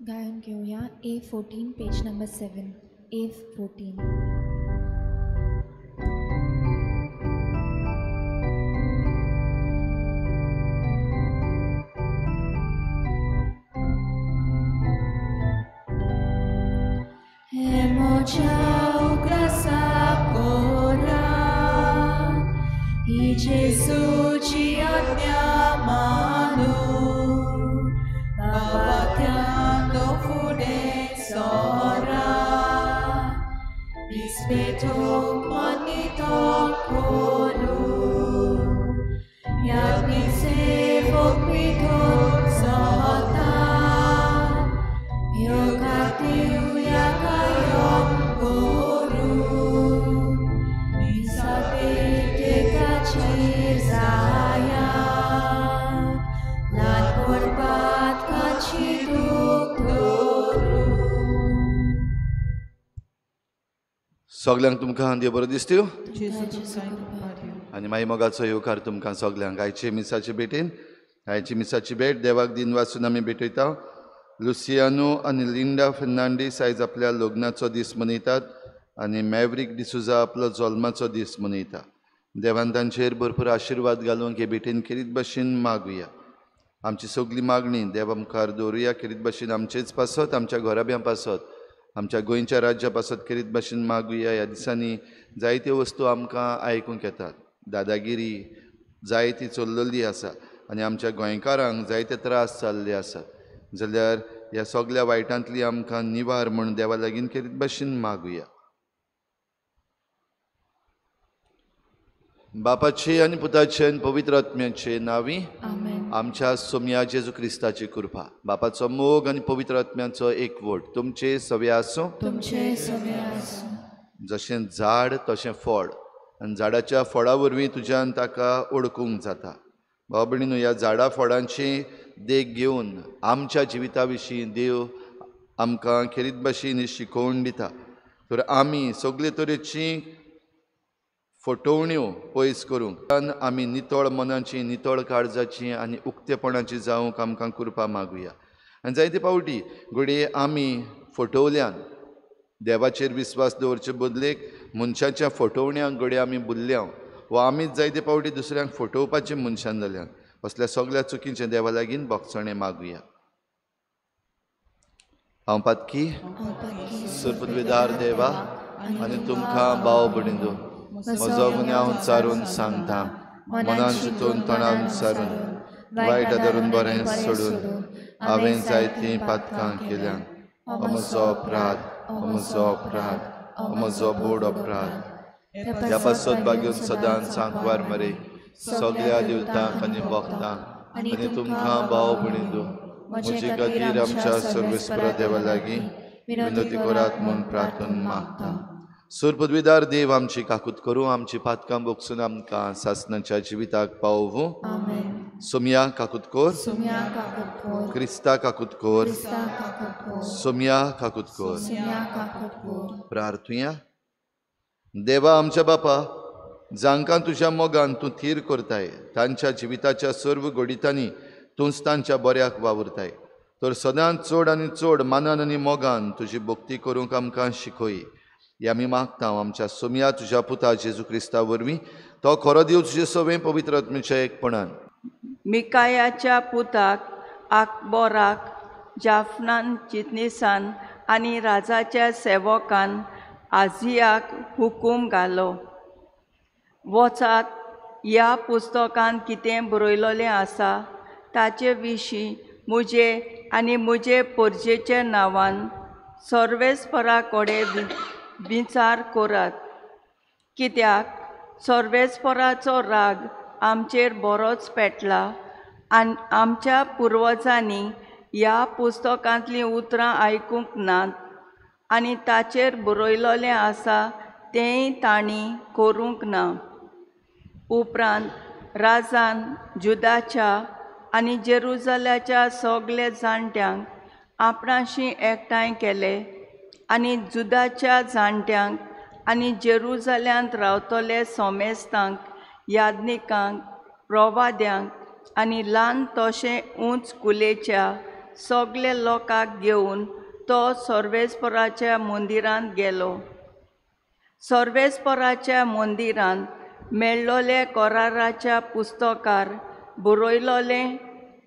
गायन घेवया A14 page number 7 A14. सगल्यांक तुमकां देव बरो दिसत्यो आनी मागीर मोगाचो येवकार तुमकां सगल्यांक आयचे मिसाचे भेटेन. आयची मिसाची भेट देवाक दिन वाचून आमी भेटयता. लुसियानो आनी लिंडा फेर्नांडीस आयज आपल्या लग्नाचो दीस मनयतात आनी मॅवरीक डिसुजा आपलो जल्माचो दीस मनयता. देवान तांचेर भरपूर आशिर्वाद घालूंक हे भेटेन खेरीत भशेन मागुया. आमची सगली मागणी देवा मुखार दवरुया. खेरीत भशेन आमचेच पासत, आमच्या घराब्यां पासत, आमच्या गोंयच्या राज्या पासत खेरीत भशेन मागुया. ह्या दिसांनी जायत्यो वस्तू आमकां आयकूंक येतात. दादागिरी जायती चल्लेली आसा आनी आमच्या गोंयकारांक जायते त्रास जाल्ले आसात. जाल्यार ह्या सगल्या वायटांतली आमकां निवार म्हूण देवा लागीं खेरीत भशेन मागुया. बापाचे आनी पुताचे आनी पवित्र आत्म्याचे नांवी आमच्या सोमया जेजू क्रिस्ताची कृपा, बापाचो मोग आनी पवित्र आत्म्याचो एकवट तुमचे सवे आसूं. जशें झाड तशें फळ आनी झाडाच्या फळा वरवीं तुज्यान ताका ओळखूंक जाता. भाव भयणीनो, ह्या झाडा फळांची देख घेवन आमच्या जिविता विशीं देव आमकां खेरीत भशेन शिकोवन दिता. तर आमी सगळे तरेची फटोवण्यो पयस करूंक आमी नितळ मनाची, नितळ काळजाची आनी उक्तेपणाची जावंक आमकां कृपा मागुया. आनी जायते फावटी घडये आमी फटोवल्यान देवाचेर विस्वास दवरचे बदलेक मनशाच्या फटोवण्यांक घडये आमी भुल्ल्या वा आमीच जायते फावटी दुसऱ्यांक फटोवपाचे मनशान जाल्यान. असल्या सगळ्या चुकीचें देवा लागीं भोगसणें मागुया. हांव पातकी सरपदवेदार देवा आनी तुमकां भाव भयणींनो म्हजो गुन्यांव चारून सांगता. मनान चिंतून तोंडान सारून वायट धरून बरें सोडून हांवें जायतीं पातकां केल्यान. हो म्हजो अपराध, हो म्हजो अपराध, हो म्हजो बोड अपराध. ह्या पासत बागेवन सदांच सांकवार मरे सगळ्या देवतांक आनी भक्तांक आनी तुमकां भाव भयणींनो म्हजे खातीर आमच्या सर्वेस्परा देवा लागीं विनंती करात म्हूण प्रार्थना मागता. सुरपदवीदार देव आमची काकूत करूं, आमची पातकां बोगसून आमकां सासणाच्या जिविताक पावोवूं. सोमया काकूत कोर, क्रिस्ता काकूत कोर, सोमया काकूत कोर. प्रार्थुया. देवा आमच्या बापा, जांकां तुज्या मोगान तूं थीर करताय तांच्या जिविताच्या सर्व घडितांनी तूंच तांच्या बऱ्याक वावुरताय. तर सदांच चड आनी चड मानान आनी मोगान तुजी भक्ती करूंक आमकां शिकय. हे आमी मागता आमच्या सोमया तुज्या पुता जेजू क्रिस्ता वरवीं, तो खरो देव तुजे सवें पवित्र आत्म्याच्या एकपणान. मिकायाच्या पुताक आकबोराक जाफनान चितनीसान आनी राजाच्या सेवकान आजियाक हुकूम घालो, वचात ह्या पुस्तकान कितें बरयलेलें आसा ताचे विशीं म्हजे आनी म्हजे परजेच्या नांवान सर्वेस्परा कडेन विचार करात, कित्याक सर्वेस्पराचो राग आमचेर बरोच पेटला आनी आमच्या पुर्वजांनी ह्या पुस्तकांतलीं उतरां आयकूंक नात आनी ताचेर बरयलेलें आसा तेंय तांणी करूंक ना. उपरांत राजान जुदाच्या आनी जेरुजलाच्या सगल्या जाणट्यांक आपणाशी एकठांय केले आनी जुदाच्या जाणट्यांक आनी जेरुजल्यांत रावतले सोमेस्तांक, याज्ञिकांक, प्रवाद्यांक आनी ल्हान तशें उंच कुलेच्या सगळे लोकांक घेवन तो सर्वेस्पराच्या मंदिरांत गेलो. सर्वेस्पराच्या मंदिरांत मेळ्ळोले कराराच्या पुस्तकार बरयलोलें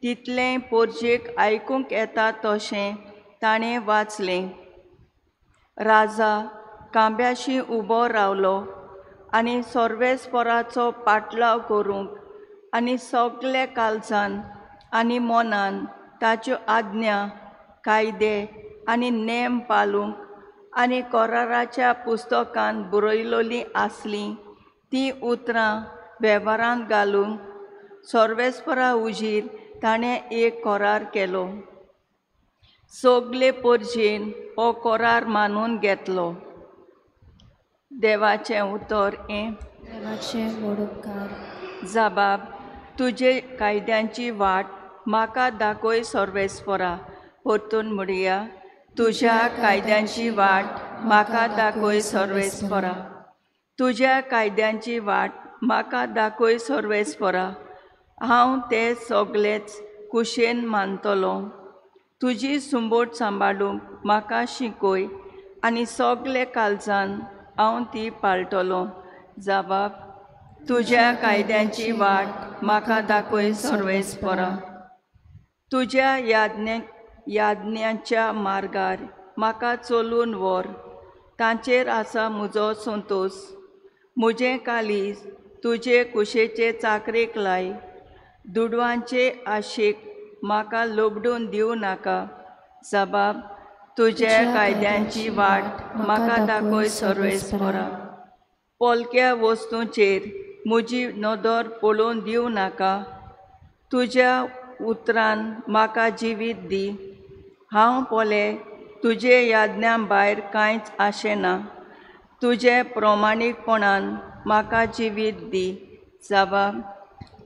तितलें पोरजेक आयकूंक येता तशें ताणें वाचलें. राजा कांब्याशी उबो रावलो आनी सर्वेस्पराचो पाटलाव करूंक आनी सगळे काळजान आनी मनान ताच्यो आज्ञा, कायदे आनी नेम पाळूंक आनी कराराच्या पुस्तकान बरयलोलीं आसलीं तीं उतरां वेव्हारांत घालूंक सर्वेस्परा उजीर ताणें एक करार केलो. सगळे परजेन हो करार मानून घेतलो. देवाचें उतर हें. देवाचें व्हड उपकार. जबाब, तुजे कायद्यांची वाट म्हाका दाखय सर्वेस्परा. परतून म्हणया, तुज्या कायद्यांची वाट म्हाका दाखय सर्वेस्परा. तुज्या कायद्यांची वाट म्हाका दाखय सर्वेस्परा. हांव ते सगळेच कुशेन मानतलो. तुजी सुंबट सांबाळूंक म्हाका शिकय आनी सगळे काळजान हांव ती पाळटलो. जबाब, तुज्या कायद्यांची वाट म्हाका दाखय सर्वेस्परा. तुज्या याज्ञांच्या मार्गार म्हाका चलून व्हर, तांचेर आसा म्हजो संतोश. म्हजें काळीज तुजे कुशेचे चाकरेक लाय. दुडवांचे आशेक म्हाका लोबडून दिवं नाका. जबाब, तुज्या कायद्यांची वाट म्हाका दाखय सर्वेस्परा. पोलक्या वस्तूंचेर म्हजी नदर पळोवन दिवं नाका. तुज्या उतरान म्हाका जिवीत दी. हांव पोले तुजे याज्ञा भायर कांयच आशेना. तुजे प्रमाणीकपणान म्हाका जिवीत दी. जबाब,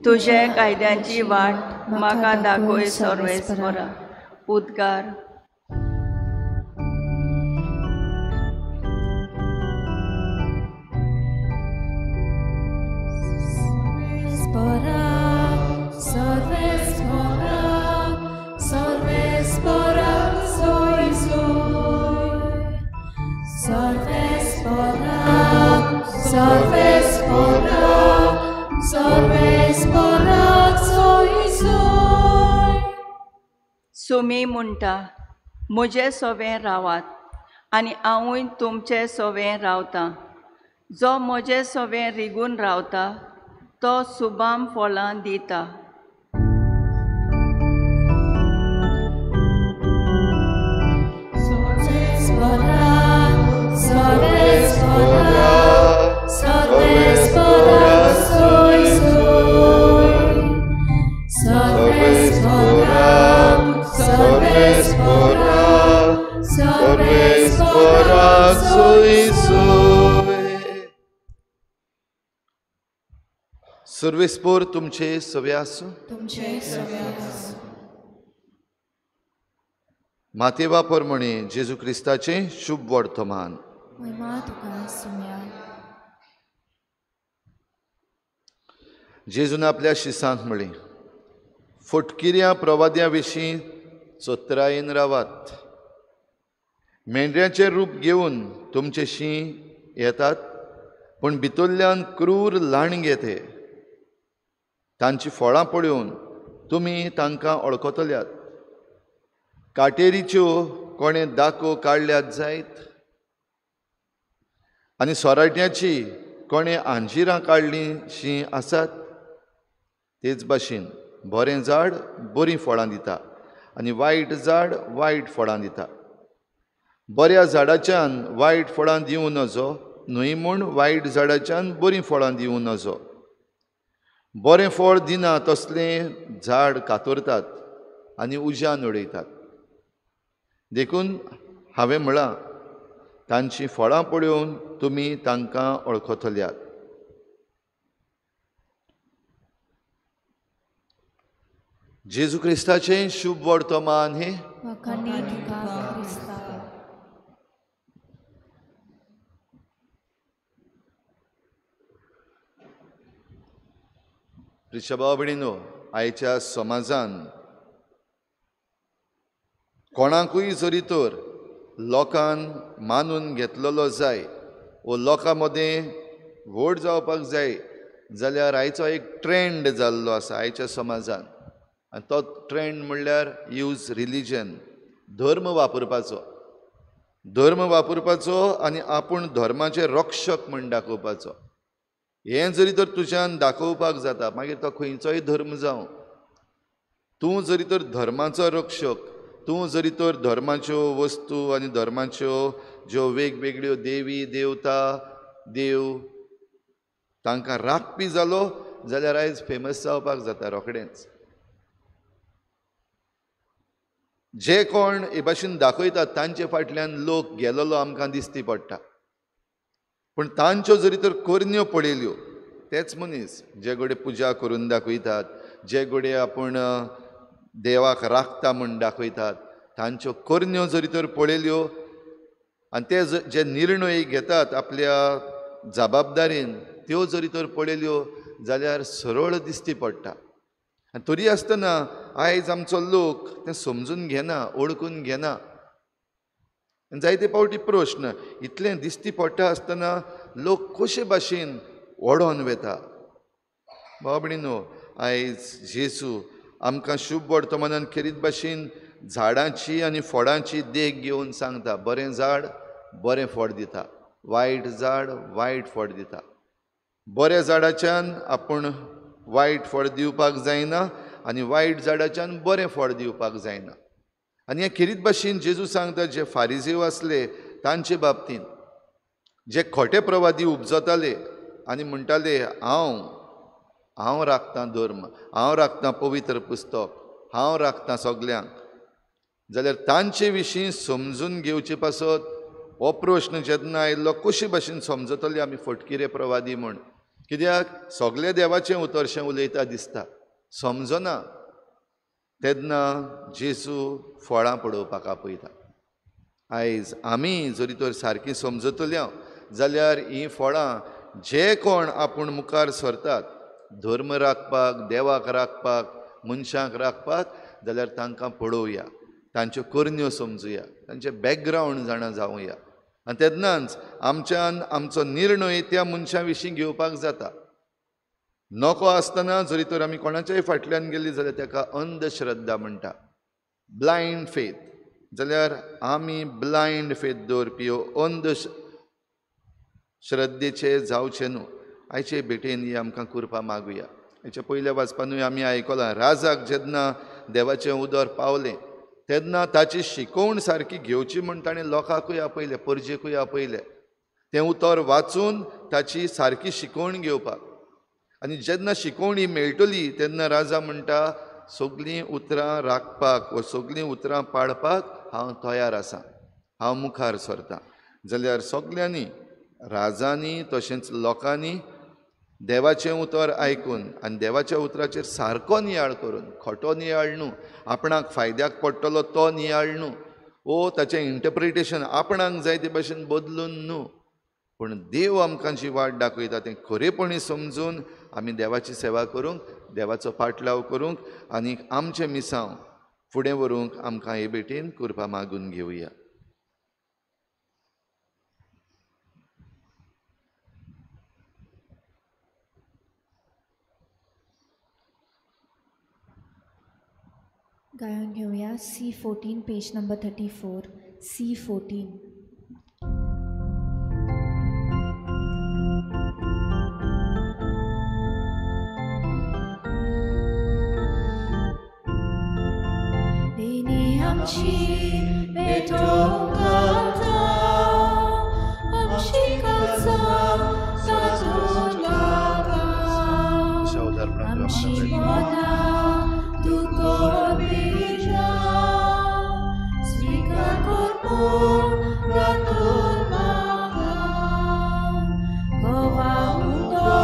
तुज्या कायद्यांची वाट म्हाका दाखय सर्वेस्परा. उद्गार. सुमी म्हणटा, म्हजे सोवें रावात आनी हांवूय तुमचे सोवें रावतां. जो म्हजे सोवें रिगून रावता तो सुबाम फळां दिता. सर्वेस्पोर तुमचे सवे आसूं. तुमचे सवे आसूं. मातेवा प्रमाणे जेजू क्रिस्ताचें शुभ वर्तमान. महिमा तुका सुम्या. जेजून आपल्या शिसांत म्हळें, फटकिऱ्या प्रवाद्या विशीं चत्रायेन रावात. मेंढऱ्याचें रूप घेवन तुमचेशी येतात, पूण भितरल्यान क्रूर लांडगे ते. तांची फळां पळोवन तुमी तांकां वळखतल्यात. काटेरीच्यो कोणें दाको काडल्यात जायत आनी सोराट्याची कोणें आंजिरां काडलीं शीं आसात. तेच भाशेन बरें झाड बरीं फळां दिता आनी वायट झाड वायट फळां दिता. बऱ्या झाडाच्यान वायट फळां दिवं नजो, न्हय म्हूण वायट झाडाच्यान बरीं फळां दिवं नजो. बरें फळ दिना तसलें झाड कातरतात आनी उज्यान उडयतात. देखून हांवें म्हळां, तांचीं फळां पळोवन तुमी तांकां वळखतल्यात. जेजू क्रिस्ताचें शुभ वर्तमान हें. प्रिय भाव भयणींनो, आयच्या समाजान कोणाकूय जरी तर लोकान मानून घेतलेलो जाय वो लोकां मदें व्हड जावपाक जाय जाल्यार आयचो एक ट्रेंड जाल्लो आसा आयच्या समाजान, आनी तो ट्रेंड म्हणल्यार यूज रिलीजन, धर्म वापरपाचो, धर्म वापरपाचो आनी आपूण धर्माचे रक्षक म्हण दाखोवपाचो. हें जरी तर तुज्यान दाखोवपाक जाता, मागीर तो खंयचोय धर्म जावं, तूं जरी तर धर्माचो रक्षक, तूं जरी तर धर्माच्यो वस्तू आनी धर्माच्यो ज्यो वेगवेगळ्यो देवी देवता देव तांकां राखपी जालो जाल्यार आयज फेमस जावपाक जाता रोखडेंच. जे कोण हे भाशेन दाखयतात तांचे फाटल्यान लोक गेलेलो आमकां दिसती पडटा, पूण तांच्यो जरी तर करण्यो पळयल्यो, तेच मनीस जे घडये पुजा करून दाखयतात, जे घडये आपूण देवाक राखता म्हूण दाखयतात, तांच्यो करण्यो जरी तर पळयल्यो आनी ते जे निर्णय घेतात आपल्या जबाबदारीन त्यो जरी तर पळयल्यो जाल्यार सरळ दिसती पडटा. आनी तरी आसतना आयज आमचो लोक तें समजून घेना, ओळखून घेना. आनी जायते फावटी प्रश्न इतलें दिसती पडटा आसतना लोक कशे भाशेन ओडोन वेता. भाव भयणीनो, आयज जेजू आमकां शुभ वर्तमानान खेरीत भाशेन झाडांची आनी फळांची देख घेवन सांगता, बरें झाड बरें फळ दिता, वायट झाड वायट फळ दिता. बऱ्या झाडाच्यान आपूण वायट फळ दिवपाक जायना आनी वायट झाडाच्यान बरें फळ दिवपाक जायना. आनी हे खेरीत भाशेन जेजू सांगता, जे फारिजेव आसले तांचे बाबतींत जे खोटे प्रवादी उपजताले आनी म्हणटाले हांव हांव राखतां धर्म, हांव राखतां पवित्र पुस्तक, हांव राखतां सगल्यांक, जाल्यार तांचे विशीं समजून घेवचे पासत हो प्रश्न जेन्ना आयिल्लो कशे भाशेन समजतले आमी फटकिरे प्रवादी म्हूण, कित्याक सगळे देवाचें उतरशें उलयता दिसता, समजना. तेन्ना जेजू फळां पळोवपाक आपयता. आयज आमी जरी तर सारकी समजतले जाल्यार हीं फळां जे कोण आपूण मुखार सरतात धर्म राखपाक, देवाक राखपाक, मनशांक राखपाक, जाल्यार तांकां पळोवया, तांच्यो करण्यो समजुया, तांचें बॅकग्रावंड जाणा जावया आनी तेन्नाच आमच्यान आमचो निर्णय त्या मनशां विशीं घेवपाक जाता. नको आसतना जरी तर आमी कोणाच्याय फाटल्यान गेली जाल्यार ताका अंधश्रद्धा म्हणटा, ब्लायंड फेथ. जाल्यार आमी ब्लायंड फेथ दवरपी अंध श्रद्धेचे जावचे न्हू. आयचे भेटेन ही आमकां कृपा मागुया. हाच्या पयल्या वाचपानूय आमी आयकलां, राजाक जेन्ना देवाचें उदर पावलें तेन्ना ताची शिकोवण सारकी घेवची म्हूण ताणें लोकांकूय आपयलें, परजेकूय आपयलें, तें उतर वाचून ताची सारकी शिकोवण घेवपाक. आनी जेन्ना शिकोवण ही मेळटली तेन्ना राजा म्हणटा, सगळीं उतरां राखपाक वा सगळीं उतरां पाळपाक हांव तयार आसा, हांव मुखार सरतां. जाल्यार सगल्यांनी, राजांनी तशेंच लोकांनी देवाचें उतर आयकून आनी देवाच्या उतराचेर सारको नियाळ करून, खोटो नियाळ न्हू, आपणाक फायद्याक पडटलो तो नियाळ न्हू, वो ताचें इंटरप्रिटेशन आपणाक जाय ते भाशेन बदलून न्हू, पूण देव आमकां जी वाट दाखयता तें खरेपणी समजून आमी देवाची सेवा करूंक, देवाचो पाटलाव करूंक आनी आमचें मिसांव फुडें व्हरूंक आमकां हे भेटेन कृपा मागून घेवया. गायन घेऊया C14 page number 34, C14. देणी आमची पेटोवंक घालता, आमची काळजां तातूंत लागता, आमची मनां तूं पिता, स्वीकार कर तातूंत म्हाका, गोवा उंदो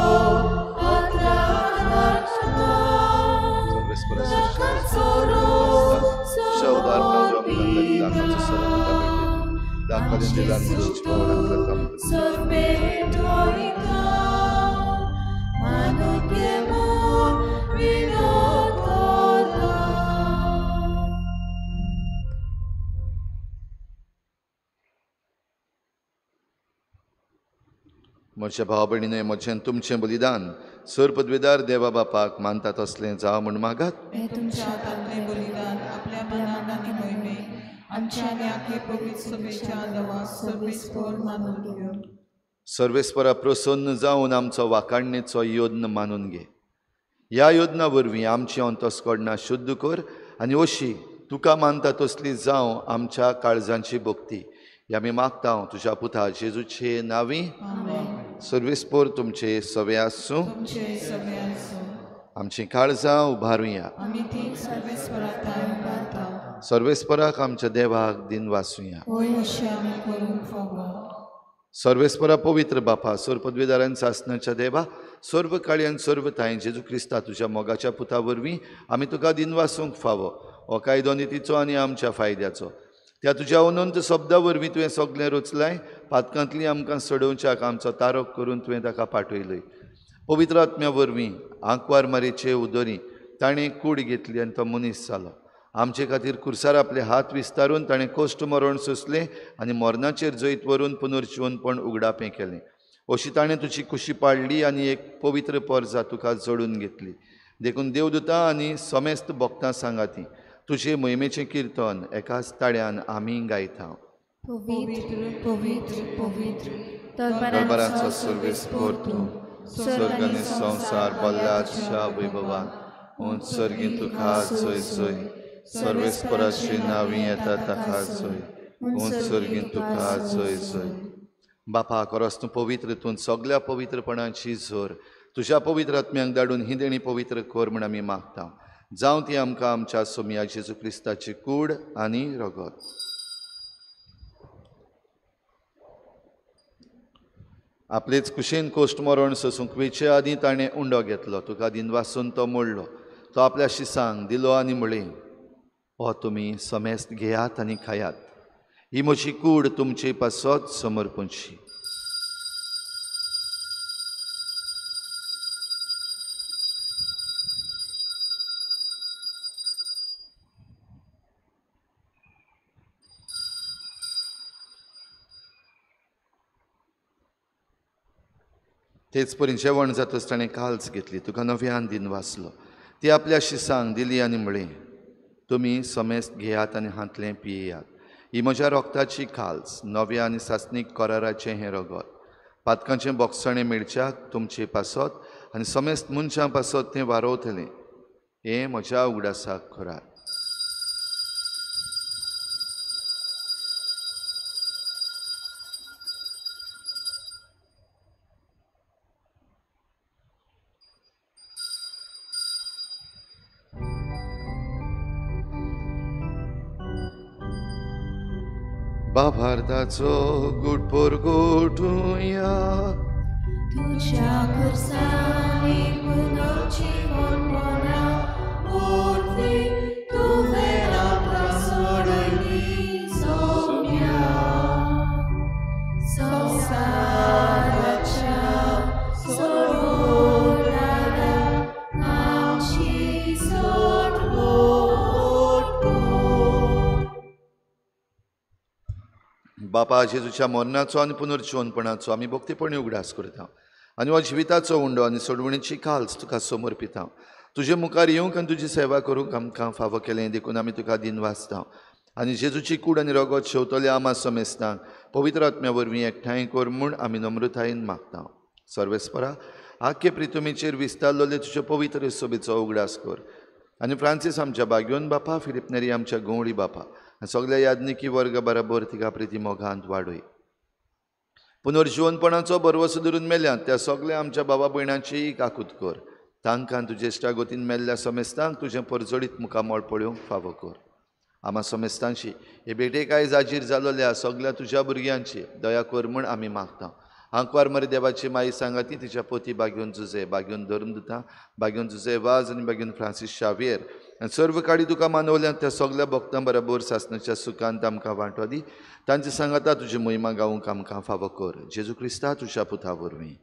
अत्राचो, म्हज्या भाव भयणीने म्हजें तुमचें बलिदान सर पदवेदार देवा बापाक मानता तसलें जावं म्हूण मागात। तुमच्या हातांतलें बलिदान आपल्या मनान आनी मोहिमे आमच्या आनी पवित्र सभेच्या देवा सर्वेस्पर मानून घेवं। सर्वेस्परा प्रसन्न जावन आमचो वाकाडणेचो यत्न मानून घे। ह्या यत्ना वरवीं आमची अंतस्करणां शुद्ध कर आनी अशी तुका मानता तसली जावं आमच्या काळजांची भक्ती। ह्या आमी मागता तुज्या पुता जेजूचे नांवी। सर्वेस्पर तुमचे सवे आसूं। आमची काळजां उबारुया। सर्वेस्पराक आमच्या देवाक दिन वासुया। सर्वेस्परा पवित्र बापा सर्व पदवीदारान सासनाच्या देवा सर्व काळयान सर्व तांय जेजू क्रिस्ता तुज्या मोगाच्या पुता वरवीं आमी तुका दिन वासूंक फावो। हो कायदो नितीचो आनी आमच्या फायद्याचो। त्या तुज्या अनंत शब्दा वरवीं तुवें सगळें रचलाय। पातकांतली आमकां सोडोवच्याक आमचो तारक करून तुवें ताका पाठयलय। पवित्र आत्म्या वरवीं आंकवार मारेचे उदरी ताणें कूड घेतली आनी तो मनीस जालो। आमचे खातीर कुर्सार आपले हात विस्तारून ताणें कश्ट मरण सोंसलें आनी मरणाचेर जैत व्हरून पुनर्जिवनपण उगडापें केलें। अशी ताणें तुजी कुशी पाडली आनी एक पवित्र परजा तुका जोडून घेतली। देखून देवदूता आनी समेस्त भक्तां सांगाती तुजे मोहिमेचें किर्तन एकाच ताळ्यान आमी गायता। पवित्र पवित्र पवित्र दरबाराचो सर्वेस्पर तूं स्वर्ग आनी संवसार बल्लाच्या वैभवान उंच सर्गीं तुका जय जय। सर्वेस्पराचे नांवी येता ताका जय उंच सर्गीं तुका जय जय। बापा खरोच तूं पवित्र तूं सगळ्या पवित्रपणाची जोर तुज्या पवित्र आत्म्यांक धाडून ही देणी पवित्र कर म्हूण आमी मागता। जावं ती आमकां आमच्या सोमया जेजू क्रिस्ताची कूड आनी रगत। आपलेच कुशीन कोश्ट मरण सोसूंक वेचे आदीं ताणें उंडो घेतलो। तुका दिनवासून तो मोडलो। तो आपल्या शिसांक दिलो आनी म्हळें, हो तुमी समेस्त घेयात आनी खायात। ही म्हजी कूड तुमचे पासत समर्पणची। तेच परी जेवण जातच ताणें काल्स घेतली। तुका नव्यान दिन वाचलो। ती आपल्या शिसांक दिली आनी म्हळें, तुमी समेस्त घेयात आनी हांतलें पियेयात। ही म्हज्या रोगताची काल्स नव्या आनी सासणीक कराराचें हें रगत। पातकांचें बोगसणें मेळच्याक तुमचे पासत आनी समेस्त मनशां पासत तें वारोवतलें। हें म्हज्या उगडासाक करात। बाभारताचो गुटपोर गोठुया तुझ्या खुर्सांनी पुनर्जीवनपणा वरवीं तुवें आमकां सोडयली सोम्या संवसाराच्या सोडवणारा आमची सोडवण कर। बापा जेजूच्या मरणाचो आनी पुनर्जीवनपणाचो आमी भक्तीपणी उगडास करता आनी हो जिविताचो उंडो आनी सोडवणीची काल्स तुका समर्पिता। तुजे मुखार येवंक आनी तुजी सेवा करूंक आमकां फावो केलें देखून आमी तुका दिनवासता आनी जेजूची कूड आनी रगत शेवतले आमा समेस्तांक पवित्र आत्म्या वरवीं एकठांय कर म्हूण आमी नम्रतायेन मागता। सर्वेस्परा आख्खे प्रितुमीचेर विस्तारलेले तुजे पवित्र सोबेचो उगडास कर आनी फ्रांसीस आमच्या बाग्योन बापा, फिलिप नेरी आमच्या गंवडी बापा आनी सगल्या याज्ञिकी वर्ग बराबर तिका प्रिती मोगांत वाडय। पुनर्जीवनपणाचो भरवसो धरून मेल्यात त्या सगल्या आमच्या बाबा भयणांची काकूत कर। तांकां तुजे इश्टागतीन मेल्ल्या समेस्तांक तुजें परजळीत मुखामळ पळोवंक फावो कर। आमा समेस्तांची हे भेटेक आयज हाजीर जालोल्या सगल्या तुज्या भुरग्यांची दया कर म्हूण आमी मागता। आंकवार मरे देवाची माई सांगाती तिच्या पोती बागेवन जुजे, बागेवन धर्मदुता, बागेवन जुजे वाज आनी बागेवन फ्रांसीस शावियर आनी सर्व काडी तुका मानवल्यात त्या सगल्या भक्तां बराबर सासणाच्या सुखांत आमकां वांटो दी। तांचे सांगाता तुजी मोहिमा गावंक आमकां फावो कर। जेजू क्रिस्ता तुज्या पुता वरवीं।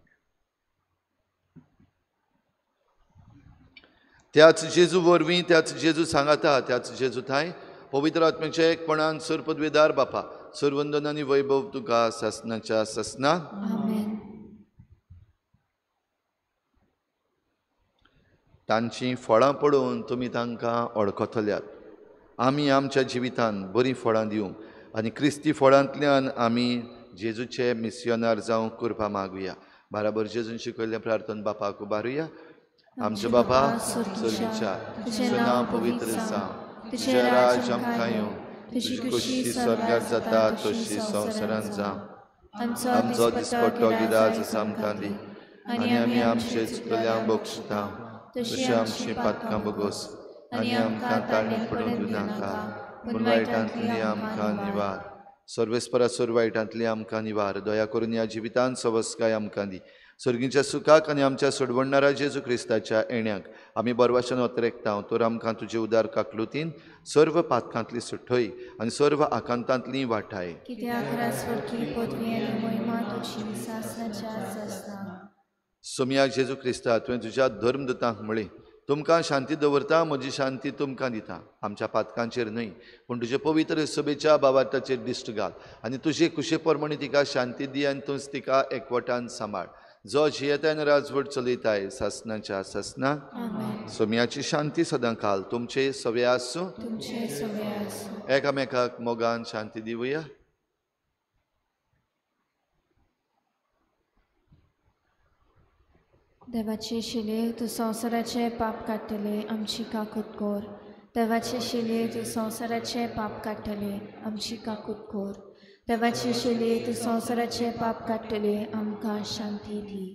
त्याच जेजू वरवीं, त्याच जेजू सांगाता, त्याच जेजू थांय पवित्र आत्म्याच्या एकपणान सर्वपदवेदार बापा सर्वंदन आनी वैभव तुका सासणाच्या सासना। आमेन। तांचीं फळां पळोवन तुमी तांकां वळखतल्यात. आमी आमच्या जिवितान बरीं फळां दिवंक आनी क्रिस्ती फळांतल्यान आमी जेजूचे मिसियोनार जावंक कृपा मागुया. बराबर जेजून शिकयल्लें प्रार्थन बापाक उबारुया. आमच्या बापा स्वर्गीच्या, तुजें नांव पवित्र जावं, तुजें राज आमकां येवं, तुजी खुशी स्वर्गार जाता तशी संवसारांत जावं. आमचो दिसपट्टो गिराज आमकां दी आनी आमी आमचे चुकल्यांक बक्षता तशी आमची पातकां बगोस आनी आमकां ताळणी पडून दिवनाका, पूण वायटांतली आमकां निवार. सर्वेस्परा सर्व वायटांतली आमकां निवार. दया करून ह्या जिवितान सवस्काय आमकां दी. सर्गीच्या सुखाक आनी आमच्या सोडवणणारा जेजू क्रिस्ताच्या येण्याक आमी बरवाशन अत्रेकता. तर आमकां तुजे उदार काकलुतीन सर्व पातकांतली सुठय आनी सर्व आकांतांतली वाटाय. सोमया जेजू क्रिस्ता, तुवें तुज्या धर्मदूतांक म्हळें, तुमकां शांती दवरता, म्हजी शांती तुमकां दिता. आमच्या पातकांचेर न्हय पूण तुजे पवित्र सभेच्या बाबार्थाचेर दिश्ट घाल आनी तुजे कुशे प्रमाणे तिका शांती दी आनी तूंच तिका एकवटान सांबाळ. जो जियेताय आनी राजवट चलयताय सासनाच्या सासना. सोमयाची शांती सदां काल तुमचे सवे आसूं. एकामेकाक मोगान शांती दिवया. देवाचे शिले तूं संवसाराचे पाप काडटले, आमची काकूत कर. देवाचे शिले तूं संवसाराचे पाप काडटले, आमची काकूत कर. देवाचे शिले तूं संवसाराचे पाप काडटले, आमकां शांती दी.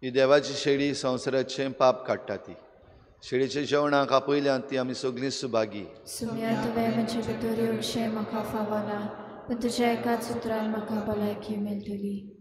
ही देवाची शेळी संवसाराचें पाप काडटा. ती शेळीच्या जेवणाक आपयल्यान ती आमी सगळीं सुभागी. सुम्या तुवें म्हजे भितर येवचें म्हाका फावना, पूण तुज्या एकाच उतरान म्हाका भलायकी मेळटली.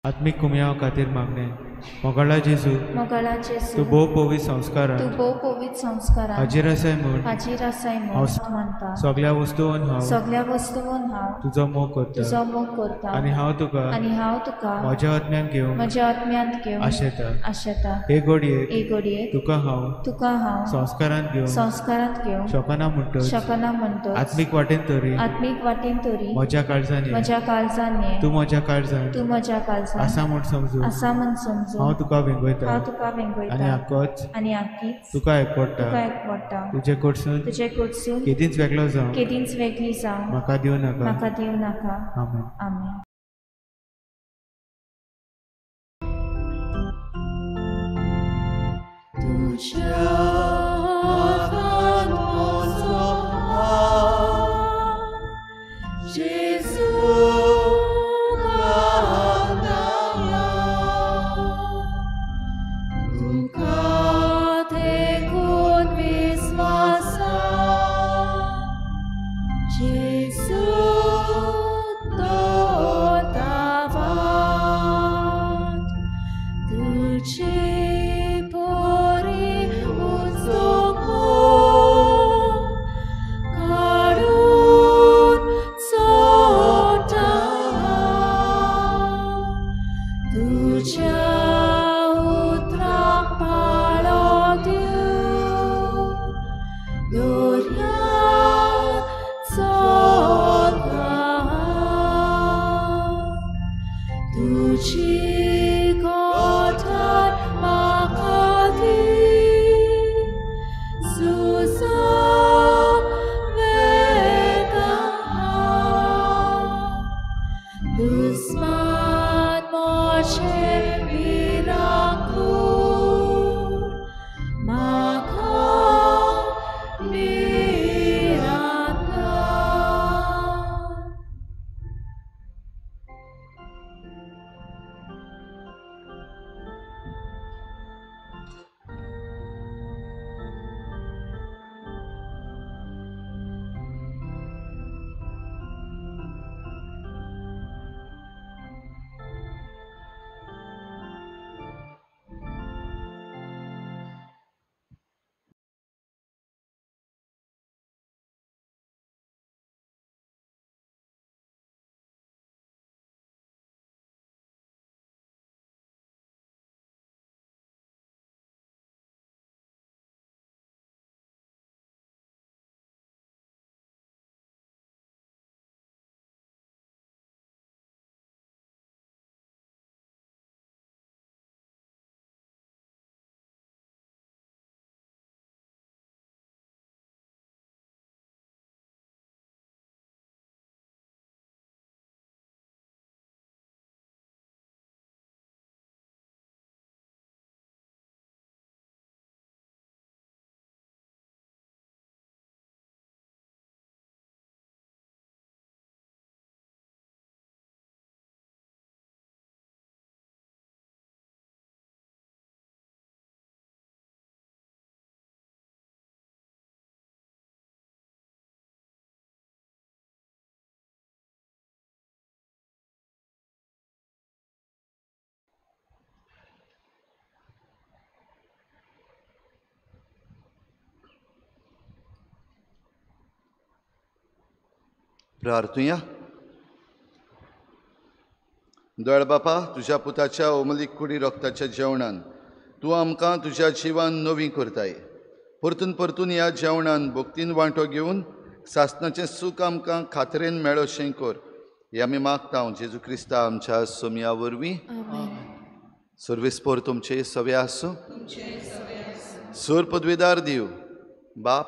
आत्मीक कुमयाव खातीर मागणें. मोगाळा जेजू, मोगाळा जेजू, तूं भोव पवित्र संस्कारान, तूं भोव पवित्र संस्कारान हाजीर आसाय म्हूण, हाजीर आसाय म्हूण मानता. सगळ्या वस्तून हांव, सगळ्या वस्तून हांव तुजो मोग करता, तुजो मोग करता आनी हांव तुका, आनी हांव तुका म्हज्या आत्म्यान घेवन, म्हज्या आत्म्यांत घेवन आशेता, आशेता. हे घडयेक, हे घडयेक तुका हांव, तुका हांव संस्कारांत घेवन, संस्कारांत घेवन शकना म्हणटच, शकना म्हणटच आत्मीक वाटेन तरी, आत्मीक वाटेन तरी म्हज्या काळजान, म्हज्या काळजान तूं म्हज्या काळजान, तूं म्हज्या काळजान आसा म्हूण समजून, आसा म्हूण समजून हांव तुका वेंगयता, हांव तुका वेंगयता आनी आकोच, आनी आकीच तुका एकवडटा, तुका एकवडटा. तुजे कडसून, तुजे कडसून केदींच वेगळो जावं, केदींच वेगळी जावं म्हाका दिवं नाका, म्हाका दिवं नाका. आमेन. आमेन. तुज्या हातान म्हजो हात, जेजू प्रार्थुया. दयाळ बापा, तुज्या पुताच्या अमलीक कुडी रक्ताच्या जेवणान तूं आमकां तुज्या जिवान नवी करताय. परतून परतून ह्या जेवणान भक्तीन वांटो घेवन सासणाचें सूख आमकां खात्रेन मेळोशें कर. हें आमी मागता जेजू क्रिस्ता आमच्या सोमया वरवीं. सर्वेस्पोर तुमचे सवे आसूं. सूर पदवेदार दिव बाप,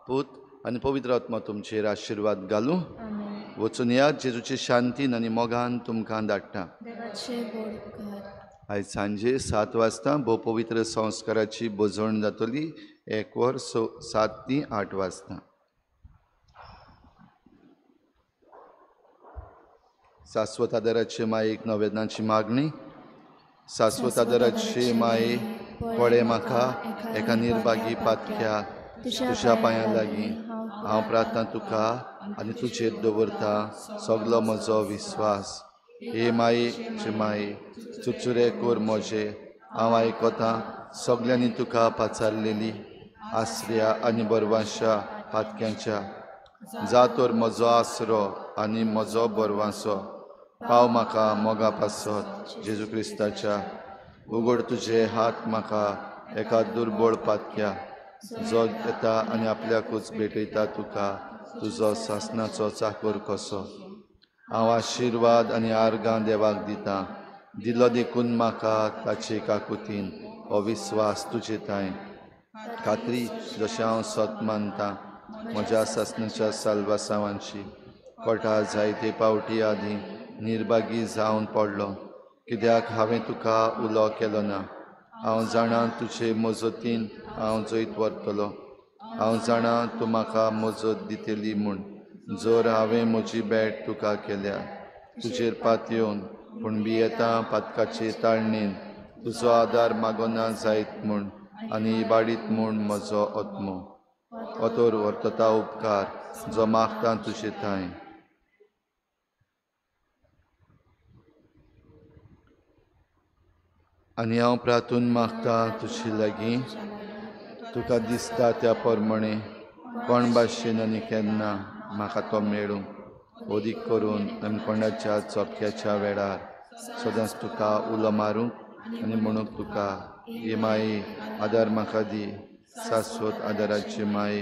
पूत आनी पवित्र आत्मा तुमचेर आशिर्वाद घालूं. वचून या जेजूचे शांतीन आनी मोगान तुमकां धाडटा. आयज सांजे 7 वाजता भोवपवित्र संस्काराची भजवण जातली. 1 वर 7 ते 8 वाजता. शाश्वत आदाराचे मायेक नवेदनाची मागणी. शाश्वत आदाराचे माये, पळे म्हाका एका निर्भागी पातक्या तुज्या पांयां लागीं हांव प्रार्थना तुका आनी तुजेर दवरता सगलो म्हजो विस्वास. हे माये चे माये, चुरचुरे कोर म्हजे, हांव आयकतां सगल्यांनी तुका पाचारलेली आसऱ्या आनी बरवांशा पातक्यांच्या. जा तर म्हजो आसरो आनी म्हजो बरवांसो, पाव म्हाका मोगा पासत जेजू क्रिस्ताच्या. उगड तुजे हात म्हाका एका दुर्बळ पातक्या, जो येता आनी आपल्याकूच भेटयता तुका तुजो सासणाचो चाकोर कसो. हांव आशिर्वाद आनी आर्गां देवाक दितां, दिलो देखून म्हाका ताचे काकुतीन हो विस्वास तुजे थांय. खात्री जशें हांव सत मानतां म्हज्या सासणाच्या साल्वासांवांची. कोटा जायते पावटी आदीं निर्भागी जावन पडलो, कित्याक हांवें तुका उलो केलो ना. हांव जाणा तुजे मजतीन हांव जैत व्हरतलो. हांव जाणा तूं म्हाका मजत दितली म्हूण. जर हांवें म्हजी भेट तुका केल्या तुजेर पातयेवन, पूण भियेता पातकाचे ताळणेन तुजो आदार मागोना जायत म्हूण आनी इबाडीत म्हूण म्हजो आत्मो. ओतोर व्हरतता उपकार जो मागता तुजे थांय. आनी हांव प्रार्थून मागता तुजे लागीं, तुका दिसता त्या प्रमाणे कोण भाशेन आनी केन्ना म्हाका तो मेळूं. अदीक करून आमकोंडाच्या चोपक्याच्या वेळार सदांच तुका उलो मारूंक आनी म्हणूंक तुका, हे माये आदार म्हाका दी. शाश्वत आदाराची माये,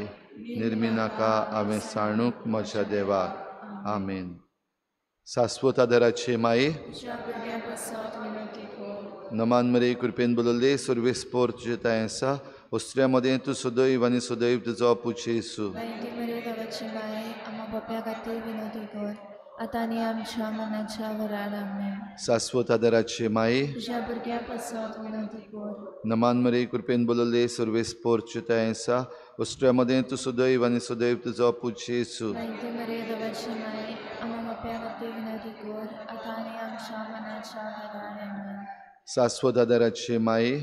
निर्मिनाका हांवें साणूंक म्हज्या देवाक. आमेन. शाश्वत आदाराची माये, नमान मरे कृपेन बोलले सर्वेस्पोर तुजे थांय आसा. ओस्त्र्या मदें तूं सदैव आनी सदैव तुजो पूत येसू. शाश्वत आदाराचे माये, नमान मरे कृपेन बोलले सर्वेस्पोर तुजे थांय आसा. ओस्त्र्या मदें तूं सदैव आनी सदैव तुजो पूत येसू. शाश्वत आदाराचे माये,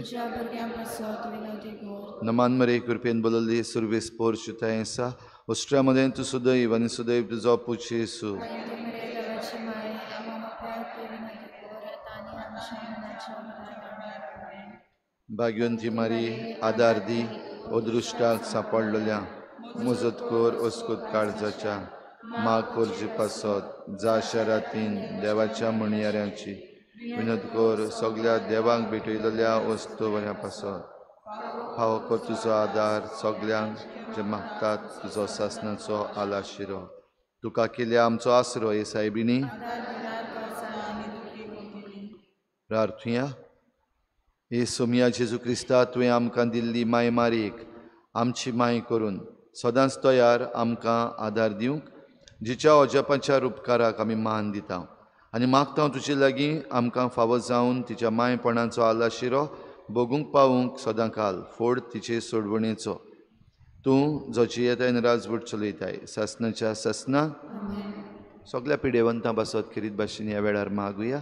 नमान मरे कृपेन बोलले सर्वेस्पोर तुजे थांय आसा. ओस्त्र्या मदें तूं सदैव आनी सदैव तुजो पूत येसू. भाग्यवंती मारी आदार दी अदृश्टाक सांपडलेल्या, मजत कर अस्कूत काळजाच्या, माग करचे पासत जा शारातीन देवाच्या म्हणयाऱ्यांची विनोद कर सगल्या देवांक भेटयलेल्या वस्तू बऱ्या पासत. फावो कर तुजो आदार सगल्यांक जे मागतात तुजो सासणाचो आलाशिरो. तुका केल्या आमचो आसरो हे सायबिणी. प्रार्थुया. हे सोमया जेजू क्रिस्ता, तुवें आमकां दिल्ली माय मारयेक आमची माय करून सदांच तयार आमकां आदार दिवंक, जिच्या अजापाच्या उपकाराक आमी मान दिता आनी मागता तुजे लागीं आमकां फावो जावन तिच्या मायपणाचो आलाशिरो भोगूंक पावूंक सदांकाल फोड तिचे सोडवणेचो. तूं जो जियेताय आनी राजवट चलयताय सासणाच्या सासणा. सगल्या पिडेवंतां पासत खेरीत भाशेन ह्या वेळार मागुया.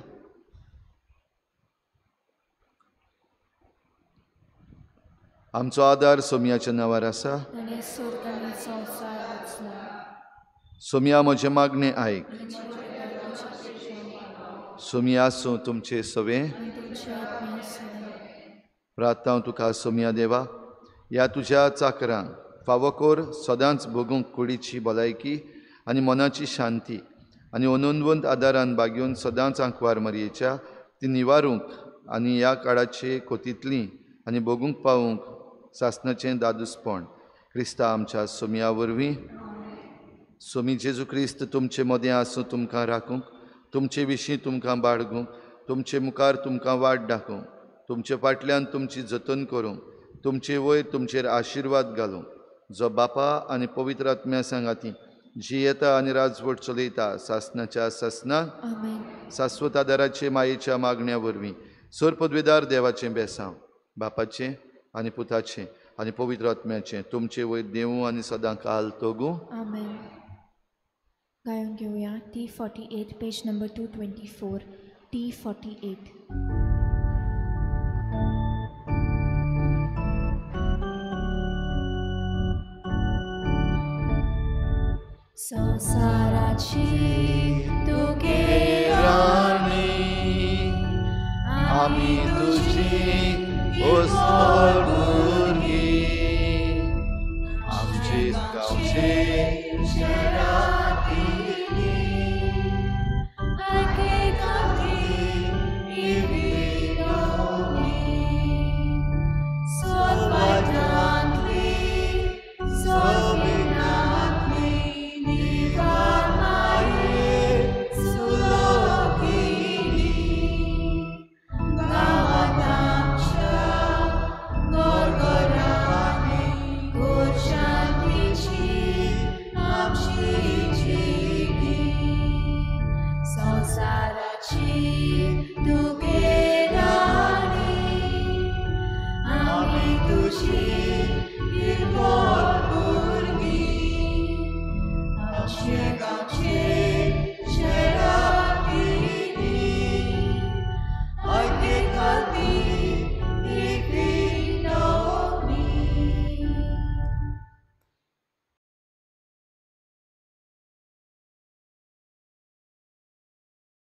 आमचो आदार सोमयाच्या नांवार आसा. सोमया म्हजें मागणें आयक. सोमया आसूं तुमचे सवें. प्रार्थना तुका सोमया देवा, ह्या तुज्या चाकरांक फावो कर सदांच भोगूंक कुडीची भलायकी आनी मनाची शांती आनी अनंतवंत आदारान बागेवन सदांच आंकवार मारयेच्या ती निवारूंक आनी ह्या काळाचे कोतींतली आनी भोगूंक पावूंक सासणाचें दादूसपण क्रिस्ता आमच्या सोमया वरवीं. सोमी जेजू क्रिस्त तुमचे मदें आसूं, तुमकां राखूंक, तुमचे विशीं तुमकां बाळगूंक, तुमचे मुखार तुमकां वाट दाखोवंक, तुमचे फाटल्यान तुमची जतन करूंक, तुमचे वयर तुमचेर आशिर्वाद घालूंक, जो बापा आनी पवित्र आत्म्या सांगाती जियेता आनी राजवट चलयता सासणाच्या सासणाक. शाश्वत आदाराचे मायेच्या मागण्या वरवीं सर पदवेदार देवाचें बेसांव बापाचें आनी पुताचें आनी पवित्र आत्म्याचें तुमचे वयर देवूं आनी सदां काल तोगूं. आमेन. गायन घेवया T48 page number 224. T48. संवसाराची तुगे राणी आमी तुजी उस्तोर.